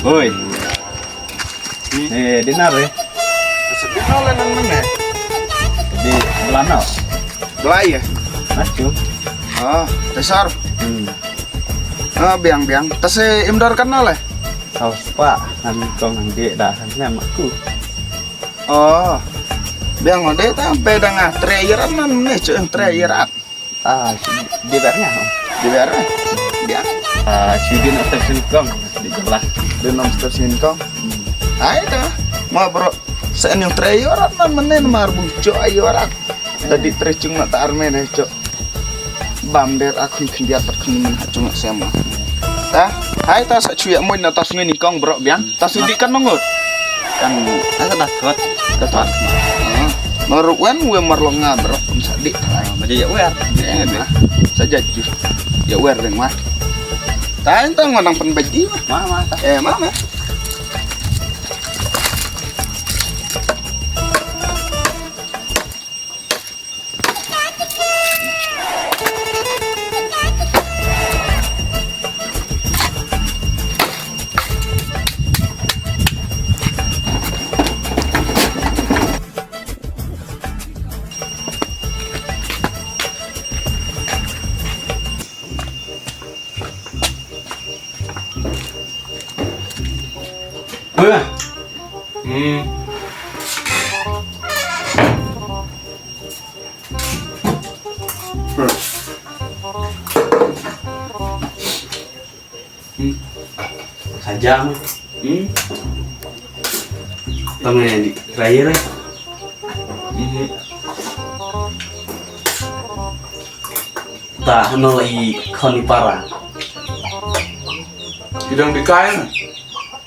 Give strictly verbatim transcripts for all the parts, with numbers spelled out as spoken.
Oi. Hmm. Eh, dinner eh. Dinner lah nang mana? Di Belano. Belai ya? Nachu. Ah, tesor. Hmm. Ah, biang biang. Tase imdor kan nale? Saus pa, han kong han de da han nem aku. Oh. Biang ode ta pe dang ah tre yerat nan ne chu tre yerat. Ah, di ber nya. Di ber. Biang. Ah, shu din atas singkong. Di jelah. Di nom atas singkong. Ai ta. Ma bro. Sa en yung tre yerat nan menen mar bu cho yerat. Tadi tre chung na tar men cho. Bam der a khun khyndiat pat khun men ha chung sem. Ta, hai ta sa chuya moin na ta sngi ni kong bro biang. Ta sngi di kan nongot. Kan ai ka da thot. Ka thot. Mar wen we mar lo nga bro pun sa di. Ma di ya wer. Eh, ma. Sa jaju. Ya wer deng ma. Ta en ta ngon nang pen baji ma. Ma, ma, ta. Eh, ma, ma. Hmm. Hmm. Saja mah. Hmm. Tama yang di terakhir eh. Hmm. Ta no i khon i para. Idang di kain.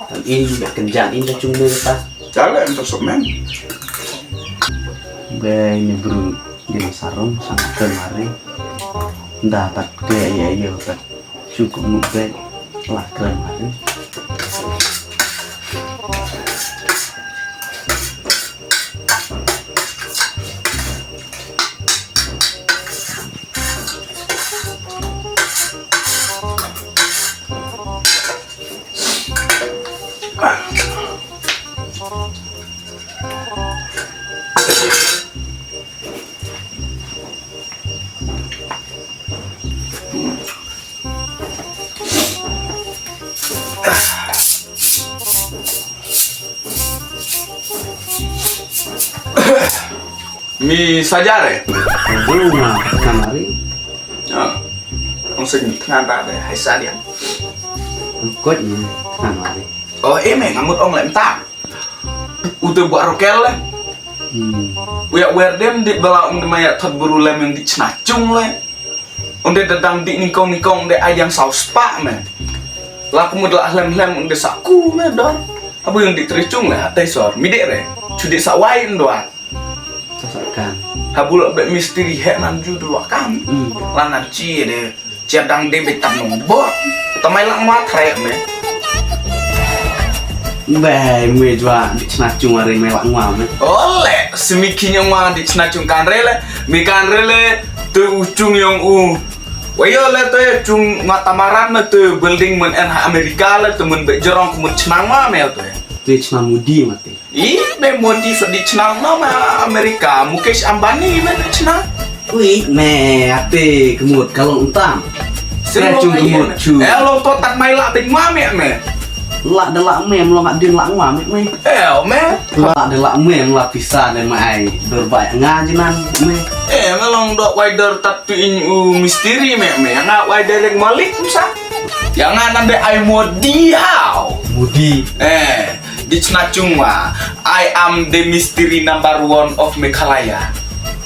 Tan in be kenjan in ta chung me ta. Jale en to sok men. Be ni bru din sarum sang kemari. Nda tat ke ye ye tat. Chukup nuk be la kemari. Mi sajar eh? Aduh, ma, kamari. Ah. Ong sing tngan ra de, hai sa dia. Kot ni, kamari. Oh, eh, me, ngamut ong lem ta. Ute buat rokel le. Hmm. Uya wer dem di bela ong de maya thot buru lem yang di chna chung le. Onde dadang di ningkong ningkong onde ai yang saus pa me. La kumud la hlem hlem onde saku me dor. Abu yang di terichung le hatai sor. Mide re. Chudi sawai ndua. Sasakan. Habul be misteri he nan ju dua kan. Hmm. La nan chi de. Chia dang de betam nong bo. Tamai lang ma thre me. Bai me jua di chna chung are me lang ma me. Ole, simi kinyong ma di chna chung kan re le. Mi kan re le tu u chung yong u. Wayo le tu chung ma tamaran me tu building men en ha Amerika le tu men be jerong ku men chnang ma me tu. Tu chna mudi mati. I, me Modi sa di chnang na ma Amerika, Mukesh Ambani me di chnang. Ui, me, ate kemut kalong tam. Sing chung kemut chu. Eh, long to tak mai la bing ma me me. La de la me, long adin la ma me me. Eh, me. La de la me, la pisa de mai. Dur ba nga jinan me. Eh, me long dok wai dur tak tu in u misteri me me. Nga wai derek malik sa. Yang nga nan de ai Modi hau. Modi. Eh. Di chna chung wa, I am the mystery number one of Meghalaya.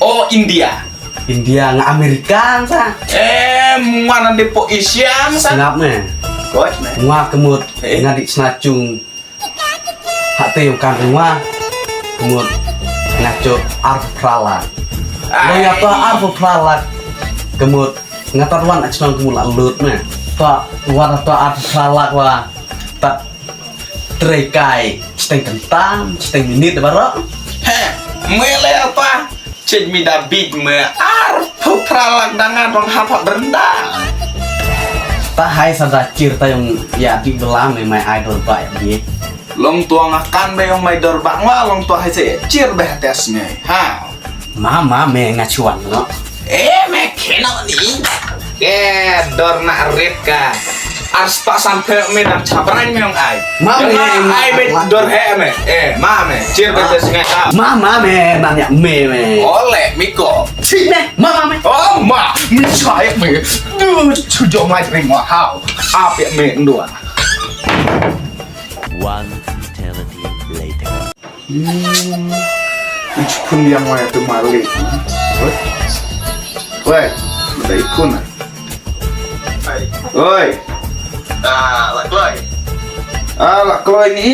Oh, India. India nga American sa. Eh, mwa nan de po Asian sa. Ngap ne. Koi ne. Mwa kemut. Eh. Nga di chna chung. Hate yung kan mwa. Kemut. Nga chok arf prala. Lo ya to arf prala. Kemut. Nga tat wan a chnong kemut la lut ne. To wan to arf prala wa. Tat Trei kai, chiteng kentang, chiteng minit da baroh. He, mele apa? Chet mi da big me ar pu pralak danga dong hapa berenda. Ta hai sa da chir ta yong ya di bela me mai ai dor ba ye. Long tuang akan be yong mai dor ba ngwa long tuang hai se chir be tes ngai. Ha. Ma ma me nga chuan no. Eh, me keno ni. Ke dor na rit ka. Ars pasan pe me dam chabran me yong ai. Ma me ai be dor he me. Eh, ma me chir be tes ngai ha. Ma ma me ma ya me me. Ole miko. Chi me ma ma me. Oh ma, mi chai me. Du chu jo mai ring wa hao. Ap ya me ndua. One eternity later. Hmm. Ichi pun yang wa tu malik. Weh. Weh, ada ikun ah. Oi. Ah, la kloi. Ah, la kloi ni.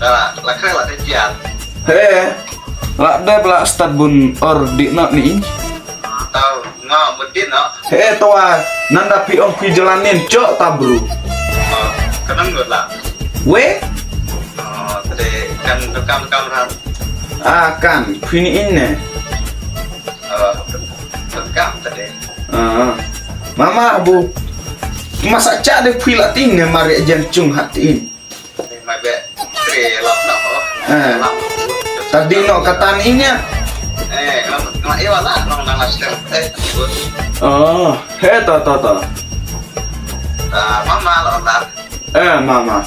Ah, la kloi la tejian. He. La dep la stad bun or di no ni. Tau. Nga mudin no. He to wa nanda pi ong pi jalanin cho ta bru. Kanang ngut la. We? Tade kan kam kam ran. Ah kan pi ni in ne. Kam tade. Ah. Mama bu. Masa cha de pi la tin ne mari jen chung hat in. Mai be tre lap no. Eh. Tadi no katan inya. Eh, ngam ngam ewa la no nang astem. Eh. Oh, he to to to. Ah, mama lo la. Eh, mama.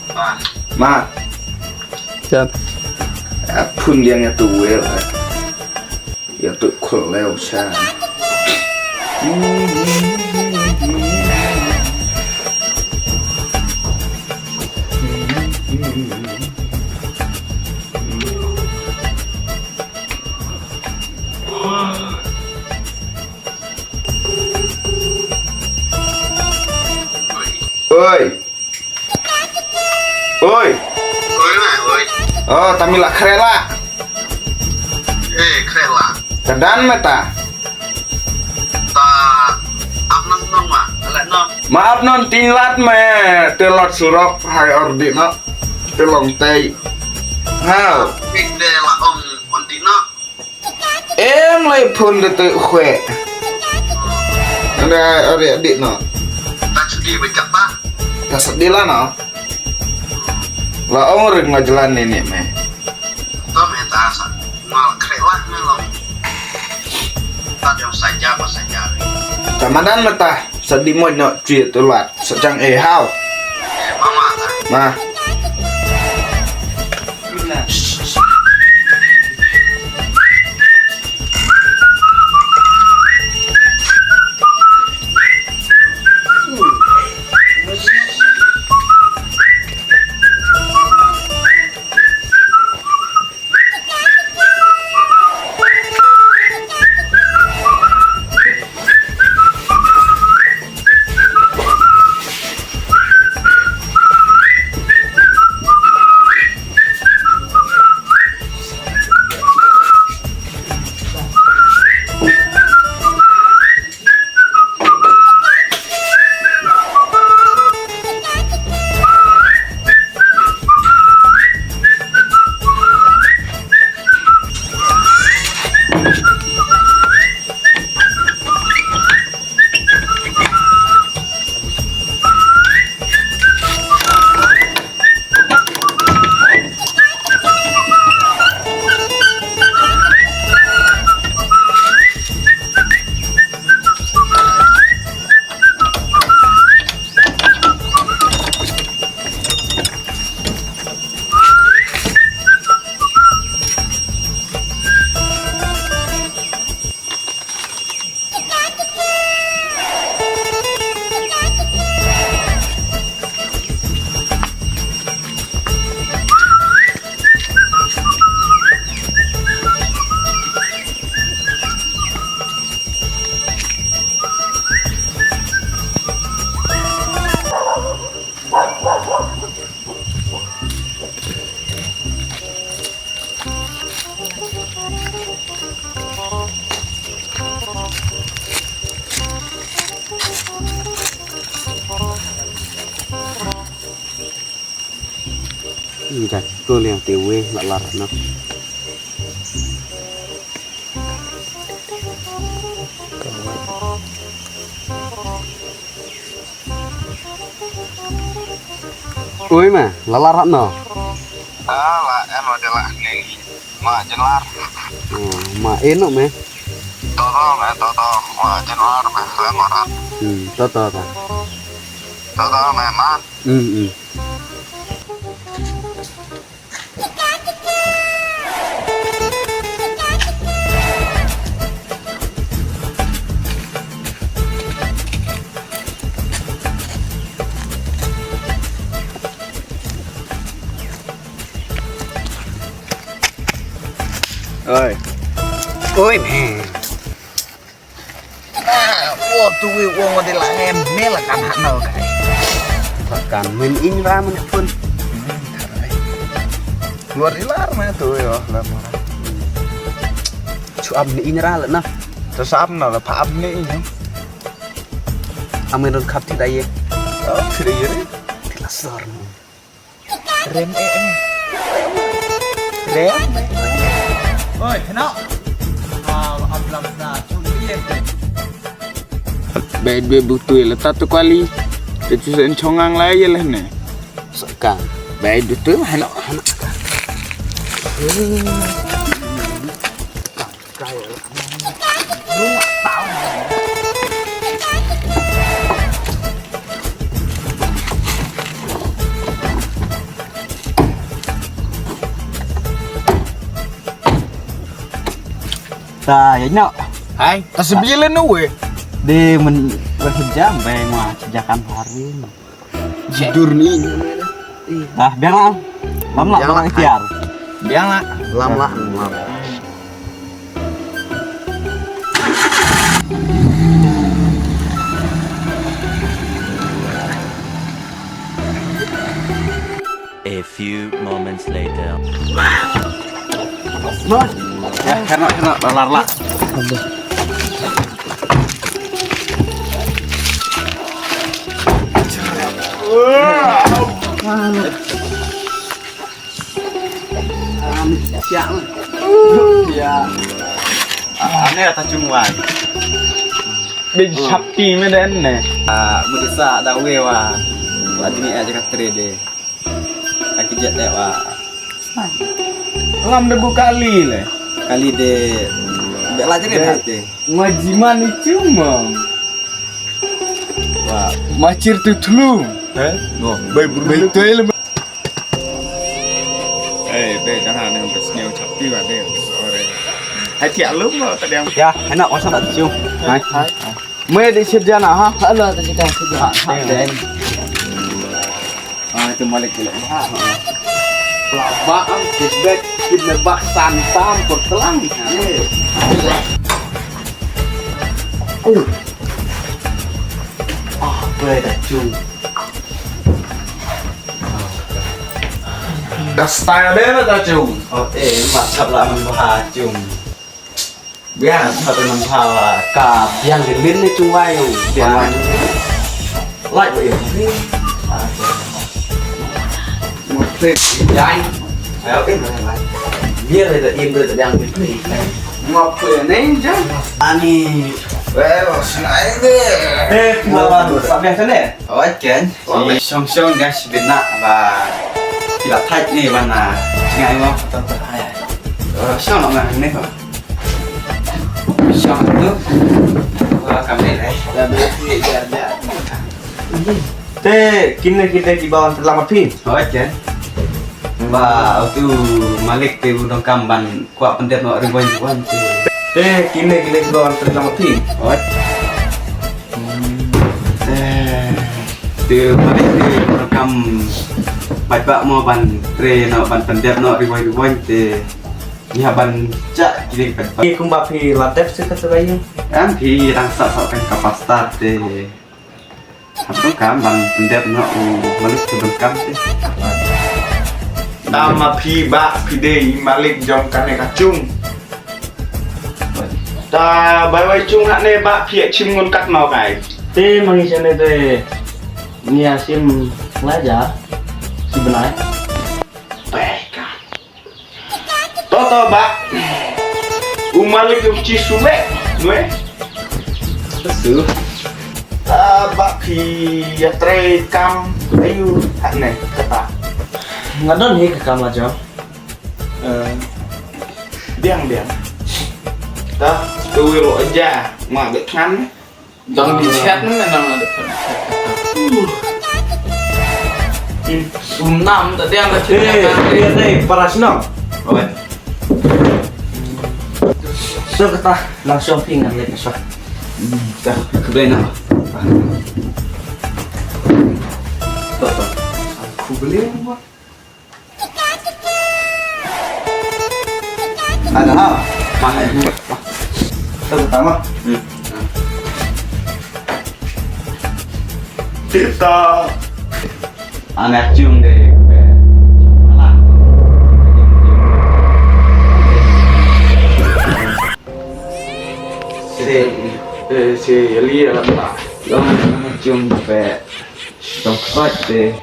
Ma. Ma. Chat. Apun dia nya tu wel. Ïa tu khul leo sha. Oi. Oi. Oi, ma, oi. Oh, tami la khreh la. Eh, khreh la. Ka dan me ta. Ta ap nang nang ma, la nang. Ma ap nang tin lat me, te lot surok hai ordi no. Te long tei. Hau. Pik de la ong ordi no. Em lai phun de te khwe. Anda ore dik no. Ta sudi bejak ta. Ta sudi la no. La ong ring la jalan ni ni me. Ta me ta sa. Mal kre la me long. Ta jong saja ba saja. Ta madan me ta. Sa di mo no chi tu lat sa chang e hau. Ma. Jat ko liang te we la lar na. Oi me, la lar hano? Ah, la em la de la ni. Ma jin lar. Hmm, ma eno me. To to me, to to. Ma jin lar me, la ma rat. Hmm, to to to. To to me ma. Hmm, hmm. Oi. Oi, man. Ah, wo tu wi wo ngodi la em ne la kan hak nau kai. La kan men ing ra men pun. Luar ilar me tu yo la mara. Chu am ne ing ra la na. Tu sa am na la pa am ne ing. Am ne don khap ti da ye. Oh, ti da ye. Ti la sor. Rem eh eh. Rem. Oi, heno. Ah, ablam na tu ye. Bai dwe butui la ta tu kali. Te tu sen chongang la ye leh ne. Saka. Bai dwe tu heno. Ta ya no. Hai, ta sebilan no we. De men berhijab bae ma jakan harin. Jidur ni. Ah, biang lah. Lam lah, biang lah, biang lah, ikhtiar. Biang lah. Lam lah, lam. A few moments later. Ya, kena, kena, lar, lar. Ya. Ane ata chungwai. Bin chapti me den ne. Ah, bu disa da we wa. Wa dini aja ka trade. Aki jet de wa. Ngam de bu kali le. Kali de. Bela jere hate. Ngaji man ni cuma. Wa. Machir tu thlu. Eh? No. Bai buru bai tu ele. Eh, be jangan yang bes nyau chapi wa de. Sorry. Hai tiak lu mau tadi yang. Ya, enak masa tak cium. Hai. Hai. Mwe de sirjana ha. Hala ta jika sirjana. Ha, ha, den. Ah, itu malik gila. Ha, ha. Pelaba ang kisbet kidney bak santam pertelang. Eh. Uh. Ah, bre da cung. Da style be da cung. Oh, eh, mak sap la man ba cung. Biang, satu nang ha ka biang di min ni cung wai, biang wai. Lai ba ih. Mo trip jai. Ayo, eh, mai, mai. Biar ada im, ada yang di. Mo trip ni jai. Ani. Well, sinai de. Eh, lawan, sa biang sini. Oi, Ken. Oi. Si shong shong, guys, bina ba. Kila thait ni ba na. Singai mo. Shong na ni ho. Shong tu. Wa kam ni lai. Te kine kine ki bawan telang api. Oi, Ken. Ba utu malik te u dong kam ban kwah pyndep noh riwai riwai te. Te kine kine ki bawan telang api. Oi. Te malik te u dong kam paidbah mo ban tre noh ban pyndep noh riwai riwai te. Ïa ban chak kine ki paidbah. Ki kumba phi la dep se ka trai. Am phi dang sa sa kan ka pastor te. Hap donkam ban pyndep noh u malik te donkam te. Tang ma phi ba phi dei i malik jong kane ka cung. Ta bai wai cung hane ba phi ïa chim ngun kat noh kai. Te mangi chane te ngi ïa chim laja si bnai. Bai ka. Toto ba. U malik u chi suwe. Nwe. Su. Ah, ba phi ïa trei kam. Ayu, hat ne, kata. Nga don hi ka kam la jong. Eh, biang, biang. Ta, tu wi ro aja, ma de kan. Dang di chat ne, nang ada. Hmm, sunam tadi ada chat. Eh, eh, eh, para shnong. Oi. So kata langsung ping ngan lek so. Hmm, dah, kebena. Aku beli apa? Ada ha. Mana ini? Kita pertama. Hmm. Kita. Anak cium deh. Si, eh, si Eli ya lah. Anak cium deh. Tong khot te.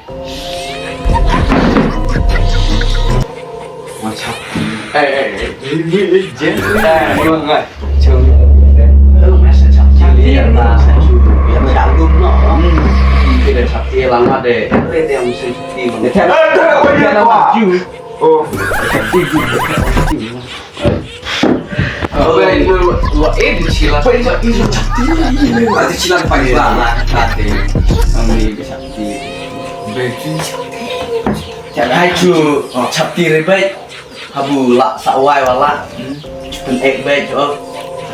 Macam. Eh, eh, eh, ini, ini, Jen. Eh, ini ngai. Cung. Eh, masa cap. Cap dia, masa cap. Ya, macam dum no. Hmm. Kita cap dia lama deh. Dia, dia mesti cuti. Dia cap. Eh, dah, dah, dah, dah. Oh. Cap dia. Oi, oi, oi, eh, di sila. Oi, oi, oi, oi, chapti. Ati sila pa ba la, ati. Ami chapti. Beti chapti. Chapti. Hai chu, chapti re bai. Habu la sa wai wala. Pun ek bai chu.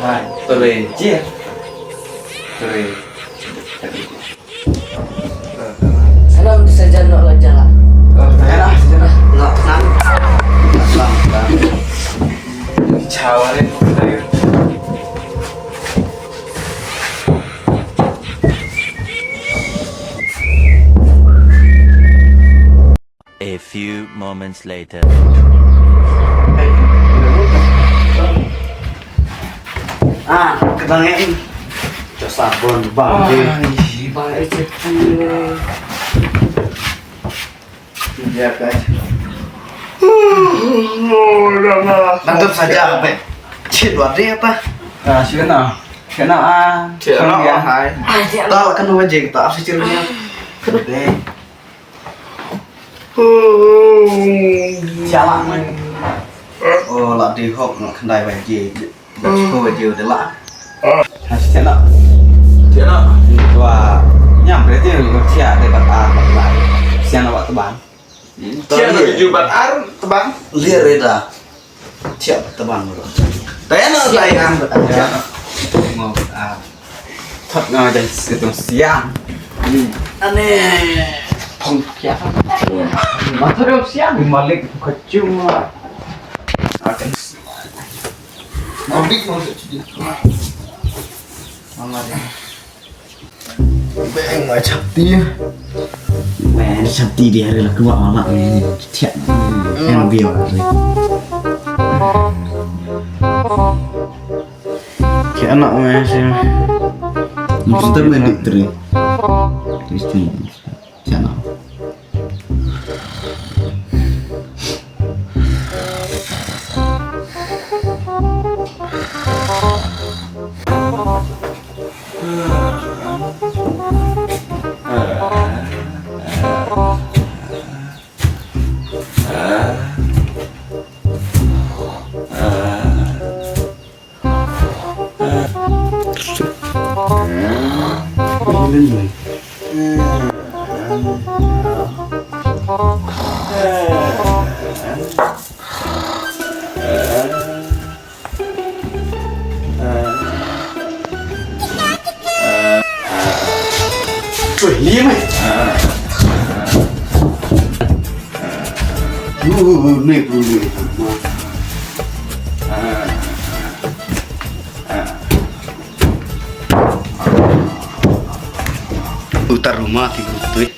Hai, tore je. Tore. Salam tu saja nak belajar lah. Oh, dah lah. Nak, nak. Salam, salam. Cawan ni. A few moments later. Ah, kebang ni. Cok sabun, bang. Ah, ih, bang, eh, cepat. Ya, guys. Nantup saja, apa? Cik, dua hari apa? Ah, sila na. Sila na, ah. Sila na, hai. Ah, cik. Tak, kan wajib kita, apa sih, cik, ni? Deh. Siapa, man? Oh, lah di hok, nak kendai baju. Dah cukup baju, dah lah. Siapa? Siapa? Ni tua, nyam berarti lu siapa, debat ah, debat lah. Siapa nak buat tebang? Siapa nak tuju bat ar tebang? Lir ida. Siap tebang dulu. Tayang no, tayang. Siap. Mau, ah. Thot nga jan situ siang. Ane. Phong kia. Mata dia siang. Malik kecuma. Akan. Mabik mau sejadi. Mama dia. Beng, mai chapti. Mai chapti dia hari lah keluar malam ni. Tiap. Yang biar hari. Kayak anak mai sih. Mesti tak main di tri. Tri cuma. Siapa? Weh, ni mai. Ni, ni, ni. Utar rumah ti tu.